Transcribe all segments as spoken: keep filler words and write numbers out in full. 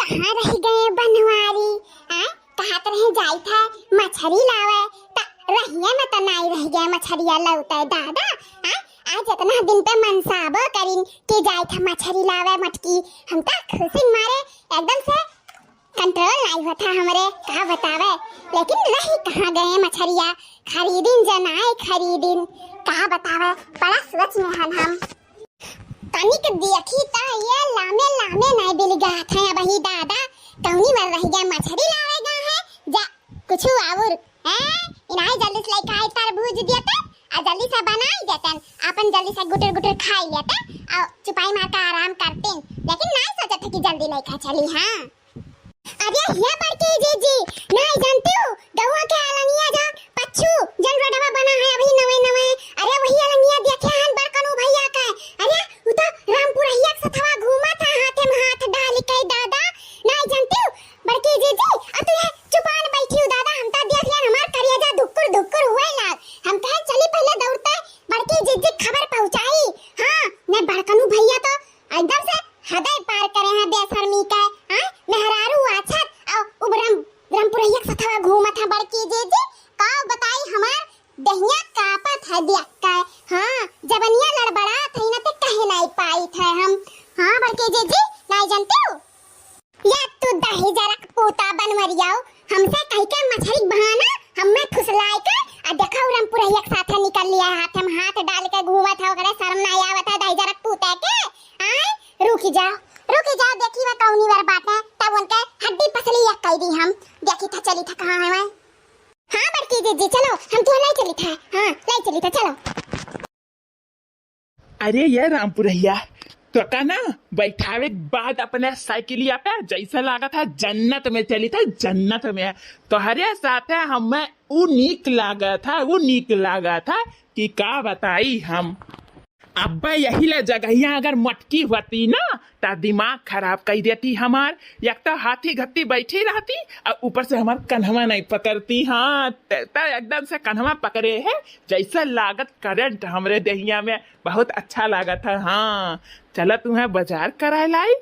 कहाँ रहि गए बनवारी? आय, कहत रहे जाइत है मछरी लावे, त रहिया में त नाई रहि गए मछरिया लौटे दादा। आय, आज इतना दिन पे मनसाबो करिन कि जाइत है मछरी लावे मटकी। हम त खुशी मारे एकदम से control नाई होत है हमरे, का बतावे। लेकिन रहि कहाँ गए मछरिया, खरीदिन जनाए खरीदिन, का बतावे, बड़ा सोच में हन हम। तनिक देखी त ये लामे लामे नाई बिलगात है अबही दादा, कौनी बर रहि गए मछरी लावे गा है, जा कुछ और, हैं? इनाई जल्दी से लेके आई तरबूज देते, आ जल्दी से बनाई देते, अपन जल्दी से गुटर गुटर खाई लेते, आ चुपाई मार के आराम करते, लेकिन नाई सोचत है कि जल्दी लेके चली, हाँ। अरे ये बड़की जीजी, नाई जानती हूँ, गौवा के अलंगिया जा पच्चू जन रोडवा बना है अभी नवे नवे। अरे वही अलंगिया देखे हन बड़कनू भैया के। अरे उ तो रामपुरहिया के सथवा घूमत है हाथे में हाथ डाल के दादा। नाई जानती हूँ बड़की जीजी, आ तू ये चुपान बैठी हूँ दादा, हम तो देख लिया हमार करेजा धुकुर धुकुर हुए लाग। हम कहे चली पहले दौड़ते बड़की जीजी खबर पहुँचाई। हाँ, ने बड़कनू भैया तो एकदम से हदे पार करे हैं बेशर्मी के, हाँ? मेहरारू आछत अउ उबरम, रामपुरहिया के सथवा घूमत है बड़की जीजी, का बताई हमार देहिया कापत है देख के, हाँ? जबनिया लड़बड़ात है ना ते कहे नाई पाइत है हम, हाँ बड़की जीजी, नाई जानते हो? या तू दही जरक पूता बनवरियाओ, हमसे कहि के मछरी बहाना, हमें फुसलाए के, आ देखा रामपुरहिया के साथे निकल लिया, हाथ में हाथ डाल के घूमत है, ओकरे शर्म नाई आवत है दही जरक पूता के। आय, रुकी जाओ, रुकी जाओ, देखी वह कौनी वर बाटे, तब उनके हड्डी पसली एक कह दी हम, देखी था चली था कहाँ है वह। हाँ बड़की जीजी, चलो, हम तुह लाई चली था, हाँ, लाई चली था, चलो। अरे ये रामपुरहिया, तोका ना बैठावे के बाद अपने साइकिलिया पे जैसे लागत है जन्नत में चली था, जन्नत में। तोहरे साथे हमें ऊ नीक लागत है, ऊ नीक लागत है कि का बताई हम। अब्बे यही ले जगहिया अगर मटकी होती ना, त दिमाग खराब कई देती हमार। एक तो हाथी घत्ती बैठी रहती और ऊपर से हमार कन्हवा नहीं पकड़ती। हाँ, त, त एकदम से कन्हवा पकड़े है, जैसे लागत करंट हमरे देहिया में। बहुत अच्छा लागत है। हाँ, चला तुम्हें बाजार कराए लाई,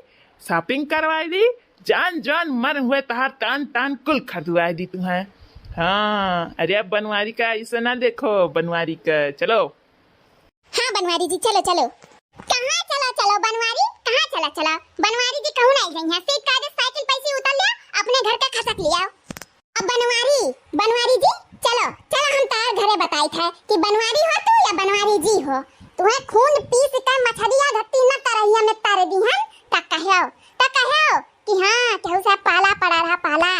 shopping करवाए दी, जान जान मन हुए तहार तान तान कुल खरीदवाए दी तुम्हें। हाँ, अरे अब बनवारी का ऐसा ना देखो, बनवारी का चलो। हाँ बनवारी जी, चलो, चलो। कहाँ चलो, चलो बनवारी, कहाँ चलो, चलो? बनवारी जी कहूँ नहीं गई हैं, सीट कायदे साइकिल पैसे उतर लिया, अपने घर का खसक लिया। अब बनवारी, बनवारी जी, चलो, चलो हम तार घरे बताई थे कि बनवारी हो तू या बनवारी जी हो। तुम्हें खून पीस के मछरिया घट्टी न तरहिया में तर दी हन, त कहो, त कहो कि हाँ, केहू से पाला पड़ा रहा, पाला।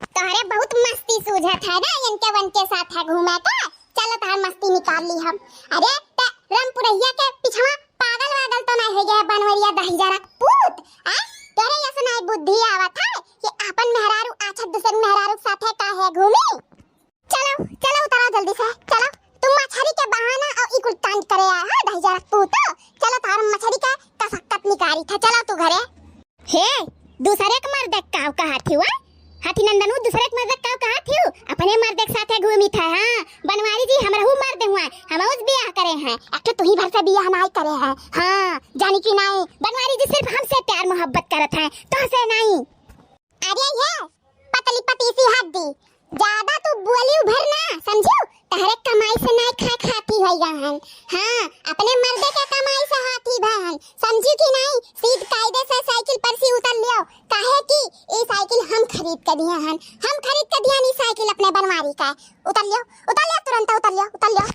तोहरे बहुत मस्ती सूझत है ना, इनके वनके साथ है घूमे का। चलो तोहर मस्ती निकाल ली हम। अरे, त रामपुरहिया के पिछवा पागल वागल तो नहीं हो गया बनवरिया दहिजरा के पूत? आ? तोहरे ऐसे नहीं बुद्धि आवत है कि आपन मेहरारू आछत दूसर मेहरारू के साथे काहे घूमी? चलो, चलो उतरा जल्दी से, चलो। तुम मछरी के बहाना और ई कुल कांड करे आया है दहिजरा के पूत। चलो तोहर मछरी के कसक्कत निकारी था, चलो तू घरे। हे, दूसरे के मर्द काव कहा थिउ, आ? हाथी नंदन, उ दूसरे के मर्द काव कहा थिउ? अपने मर्द के साथे घूमी था, हाँ। बनवारी जी, हमरहू मर्द हुआ, हम उस बियाह करे हैं। एक ठो तुही भर से बियाह नाई करे हैं, हाँ। जानी कि नाई, बनवारी जी सिर्फ हमसे प्यार मोहब्बत करत हैं, तोहसे नाई। अरे ये पतली पतीसी हड्डी, ज्यादा तू बोली उभर ना, समझू? तहरे कमाई से नाई खाए खाती होइगा हन। हाँ, अपने मर्दे के कमाई से हाथी भए हन, समझू कि नाई? सीध कायदे से साइकिल पर से उतर लियो, काहे कि ई साइकिल हम खरीद के दिए हन, हम खरीद के दिए हन ई साइकिल अपने बनवारी का। उतर लियो, उतर लियो, तुरंत उतर लियो, उतर लियो।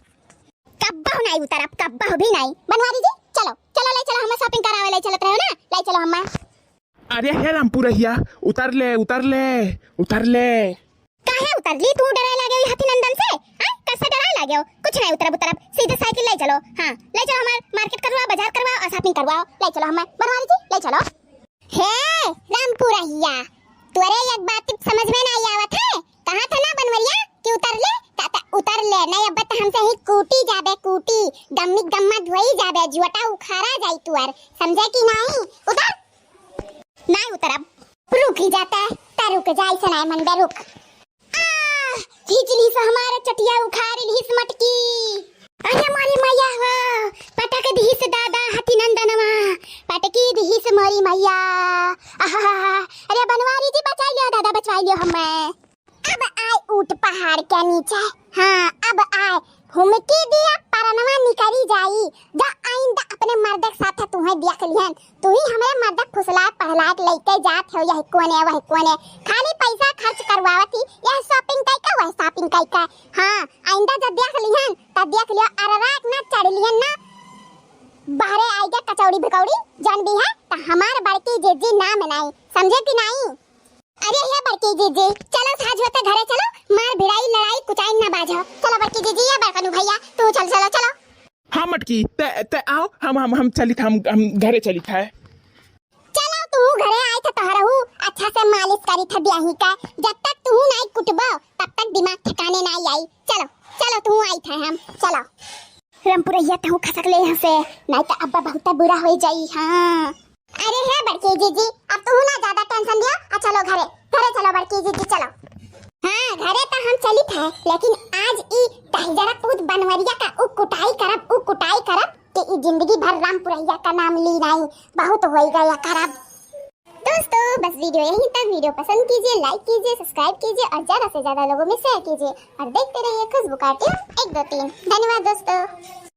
कब्बहु नाई उतरब, कब्बहु भी नाई। बनवारी जी, चलो, चलो, ले चलो, हमें shopping करावे ले चलत रहे हो ना, ले चलो हमें। अरे हे रामपुरहिया, उतर ले, उतर ले, उतर ले। काहे उतर ली तू? डराए लागे हो हाथी नंदन से? हाँ? कैसे डराए लागे हो? कुछ नहीं उतरब, उतरब। सीधे साइकिल ले चलो। हाँ, ले चलो हमार market करवाओ, बाजार करवाओ और shopping करवाओ। ले चलो हमें, बनवारी जी, ले चलो। हे रामपुरहिया, तोरे एक बात समझ में नहीं आवत है। कहा था ना बनवरिया कि उतर ले, ता, ता, उतर ले, नहीं अब तो हमसे ही कूटी जाबे, कूटी, गम्मी गम्मा धोई जाबे, जुअटा उखाड़ा जाई तुअर, समझे कि नहीं? उतर। नाई उतरब। रुक ही जाता है, ता रुक जा, ऐसे नाई मन बे, रुक। आ, खींच लीस हमारे चटिया, उखाड़ लीस मटकी। अरे मोरी मैया हो, पटक दिहिस दादा हाथी नंदनवा, पटकी दिहिस मोरी मैया। आहा, तो मैं अब आए ऊँट पहाड़ के नीचे। हाँ, अब आए हुमकी दिया, परनवा निकरी जाई। जा आइंदा अपने मर्द के साथ तुहें देख लिहन, तू ही हमरे मर्द फुसलाए पहलाए के लइके जात हो, यह कोने वह कोने, खाली पैसा खर्च करवावत ही, यह shopping कई का वह shopping कई का। हाँ, आइंदा जब देख लिहन तब देख लियो, अरराक ना चढ़ लिहन ना, बहरे आइगा कचौड़ी भकौड़ी जन भी है, त हमार बड़की जीजी नाम नाई, समझे कि नाई? अरे हे बड़की जीजी, चलो साँझ होते घरे चलो, मार भिड़ाई लड़ाई कुचाई ना बाजो। चलो बड़की जीजी, ये बड़कनू भैया, तू चल, चलो, चलो। हाँ मटकी, ते, ते आओ, हम, हम, हम चलित, हम, हम घरे चलित है। चलो तू घरे आई था तोहरहू, अच्छा से मालिश करी था ब्याही का, जब तक तू नाई कुटबो तब तक दिमाग ठिकाने नाई आई। चलो, चलो तू आई था हम, चलो। रामपुरैया तहू खसक ले यहाँ से, नाई तो अब्बा बहुत बुरा हो जाई। हाँ। अरे हे बड़की जीजी, अब तू ना ज्यादा tension लियो, आ चलो घरे, घरे चलो बड़की जीजी, चलो। हाँ, घरे तो हम चलित है, लेकिन आज ई दहिजरा पूत बनवरिया का उ कुटाई करब, उ कुटाई करब कि ई जिंदगी भर रामपुरैया का नाम ली नाई, बहुत होई गया करब। दोस्तों, बस video यहीं तक। Video पसंद कीजिए, like कीजिए, subscribe कीजिए और ज्यादा से ज्यादा लोगों में share कीजिए और देखते रहिए खुशबू cartoon एक दो तीन। धन्यवाद दोस्तों।